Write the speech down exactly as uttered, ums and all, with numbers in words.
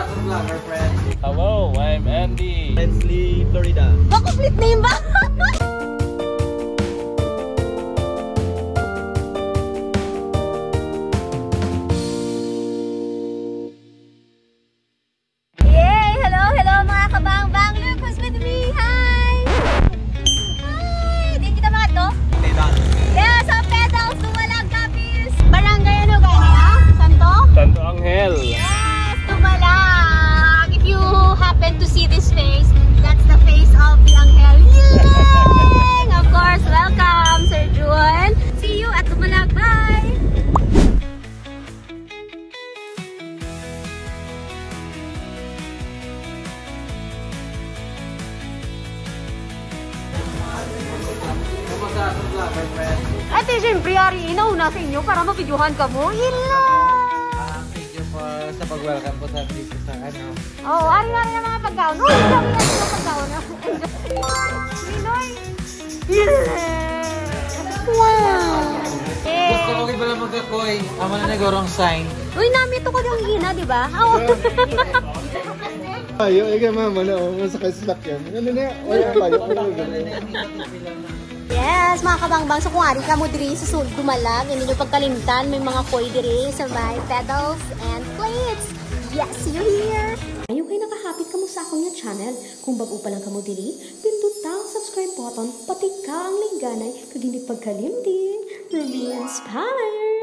Vlogger friend. Hello, I'm Andy. Hensley, Florida. Ba, complete name ba? Yay! Hello, hello, mga kabangbang! Look who's with me! Hi! Hi! Di kita mga to? Pedal. Yes, ang Pedals! Dumalag, Gapis! Barangay ano gani, ha? Santo? Santo Angel. Yes! Dumalag! If you happen to see this face, that's the face of the Angel. Yay! Of course, welcome, Sir Juan. See you at Dumalag. Bye! Ate, siyempre, ari, inauna sa inyo para mabidyohan kamo. Ila! Ah, thank you po sa pag-welcome po sa dito sa ano. Oh, ari nga rin ang mga pagkaon. Uy, ang dami natin ng pagkaon. Ninoy! Wow! Gusto ko kayo pala magkakoy. Amo na nagorong sign. Uy, nami to ko yung ina, di ba? Oh. Ayo, ay kay mama na, oh, sa kaslak yan. Ano na yan? Oy, ang bayo, ang bayo. Yes, mga kabangbang, so kung ari kamo diri sa sul-, Dumalag, hindi nyo pagkalimtan, may mga koy diri sa may Pedals and Plates. Yes, see you here! Ayo kay nakahapit kamo sa akon nga channel. Kung bag-o pa lang kamo diri, pindot ang subscribe button, pati ka ang lingganay, kag hindi pagkalimti. Ruby Inspire!